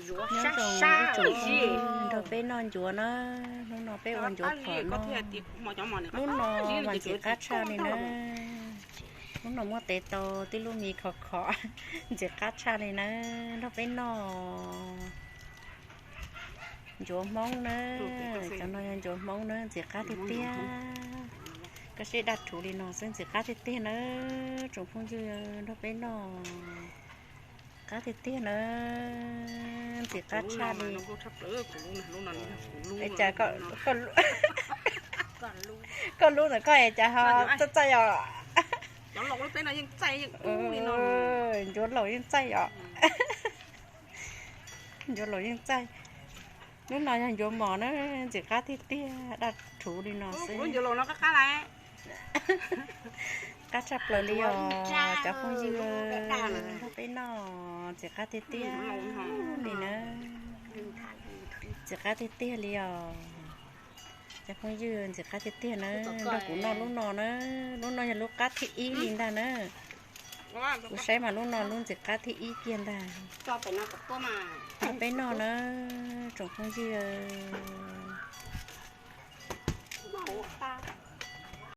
Nyob zoo ib tsoom phooj ywg nrog peb noj ncuav na, hnub no peb ua ncuav phom no. Hnub no mas ntxim qab tshaj li na. Hnub no muab tev tau tib lub mis khov khov, ntxim qab tshaj li na, nrog peb noj. Ncuav Hmoob na, cov no yog ncuav Hmoob na, ntxim qab tiag tiag. Koj seb daj rhuv li no xwb ntxim qab tiag tiag na, tsoom phooj ywg nrog peb noj. Qab tiag tiag na, ntxim qab tshaj li. Es cas koj lub ntawm koj es cas ho txaij txaij os? Ncuav laus yeej txaij os. Ncuav laus yeej txaij. Lub no yog ncuav mos na, ntxim qab tiag tiag, daj rhuv li no xwb. Qab tshaj plaws li os, cov phooj ywg nrog peb noj, ntxim qab tiag tiag li na. Ntxim qab tiag tiag li os. Cov phooj ywg ntxim qab tiag tiag na, nrog kuv noj lub no na, lub no yog lub qab thib ib li ntag na. Kuv saib mas lub no lub ntxim qab thib ib kiag ntag. Peb noj na, tsoom phooj ywg.